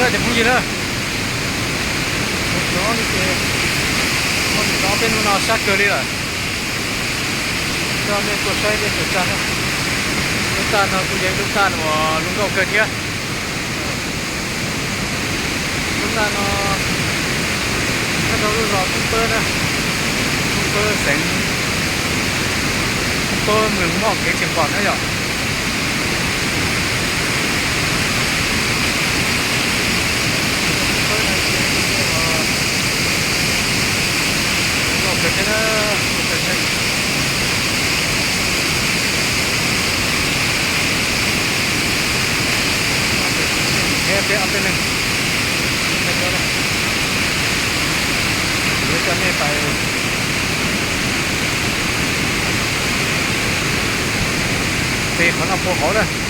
Cov phooj ywg na, mus txog ces, mus txog peb hnub no sab kawg li lawm. Coj nej tuaj saib peb tsuas tsa na. Lub taj no kuj yog ib lub taj uas zoo nkauj kawg thiab. Lub taj no nyob rau lub zos Poob Pawb na, Poob Pawb xeev, Poob Pawb mwm Moj kev tsis npom na yom. Zoo nkauj kawg thiab na, tuaj saib. Thiab peb ob peb leeg, peb leeg na, yuav coj nej pais tiv qhov no puag hauv na.